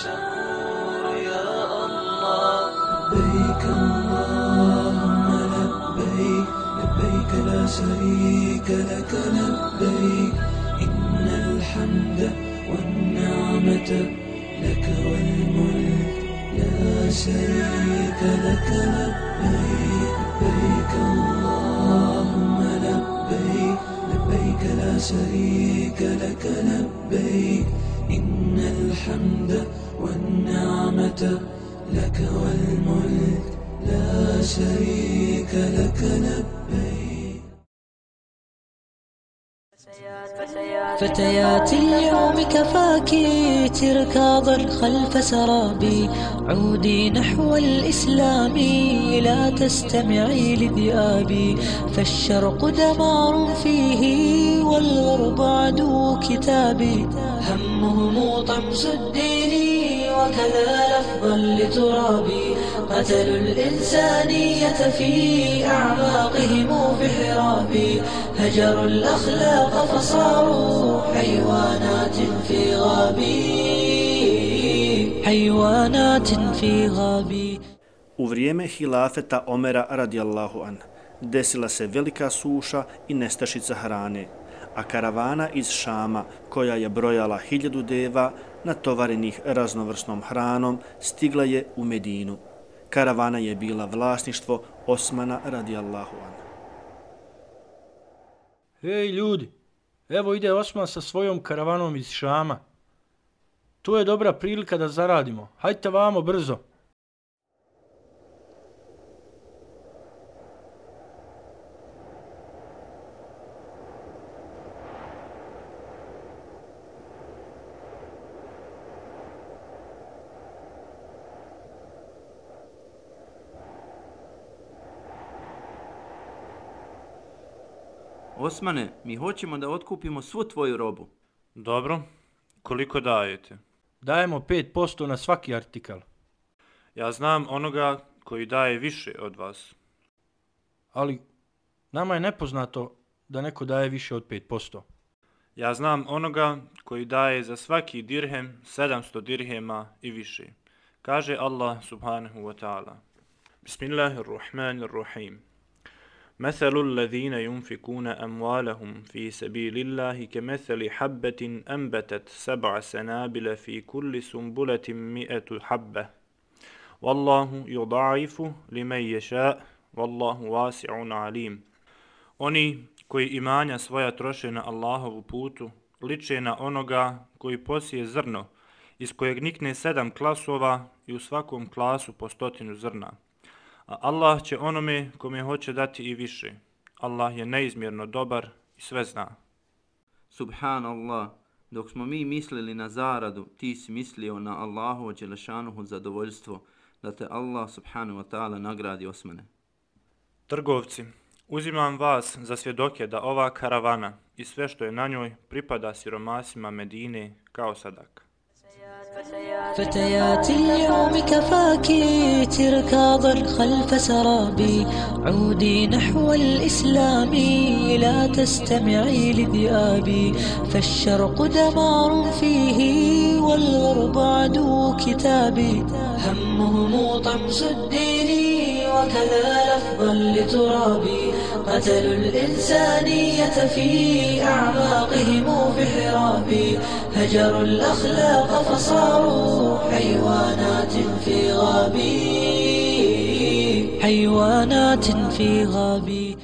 شكور يا الله. لبيك اللهم لبيك، لبيك لا شريك لك لبيك، إن الحمد والنعمة لك والملك لا شريك لك لبيك. لبيك اللهم لبيك، لبيك لا شريك لك لبيك، إن الحمد والنعمة لك والملك لا شريك لك لبيك. فتيات اليوم كفاك تركاضا خلف سرابي، عودي نحو الإسلام لا تستمعي لذئابي، فالشرق دمار فيه والغرب عدو كتابي، همهم طمس الدين وكذا لفظا لترابي، قتلوا الإنسانية في أعماقهم بحرابي، هجروا الأخلاق فصاروا حيوانات في غابي، حيوانات في غابي. U vrijeme hilafeta Omera radijallahu an desila se velika suša i nestašica hrane, a karavana iz Šama, koja je brojala 1000 deva natovarenih raznovrsnom hranom, stigla je u Medinu. Karavana je bila vlasništvo Osmana radijallahu an. Ej ljudi, evo ide Osman sa svojom karavanom iz Šama. Tu je dobra prilika da zaradimo. Hajte vamo brzo. Osmane, mi hoćemo da otkupimo svu tvoju robu. Dobro, koliko dajete? Dajemo 5% na svaki artikal. Ja znam onoga koji daje više od vas. Ali nama je nepoznato da neko daje više od 5%. Ja znam onoga koji daje za svaki dirhem 700 dirhema i više. Kaže Allah subhanahu wa ta'ala. Bismillahirrahmanirrahim. مثل الذين ينفقون أموالهم في سبيل الله كمثل حبة أنبتت 7 سنابل في كل سنبلة 100 حبة والله يضاعف لمن يشاء والله واسع عليم. Oni koji imanja svoja troše na Allahovu putu liče na onoga koji posije zrno iz kojeg nikne 7 klasova i u svakom klasu po 100 zrna. A Allah će onome kome hoće dati i više. Allah je neizmjerno dobar i sve zna. Subhanallah, dok smo mi mislili na zaradu, ti si mislio na Allahovo dželešanuhu zadovoljstvo, da te Allah subhanahu wa ta'ala nagradi, Osmane. Trgovci, uzimam vas za svjedoke da ova karavana i sve što je na njoj pripada siromasima Medine kao sadak. فتيات اليوم كفاك تركاضا خلف سرابي، عودي نحو الإسلام لا تستمعي لذئابي، فالشرق دمار فيه والغرب عدو كتابي، همهم طمس الدين وكذا لفظا لترابي، قتلوا الإنسانية في أعماقهم بحرابي، هجروا الأخلاق فصاروا حيوانات في غابي، حيوانات في غابي.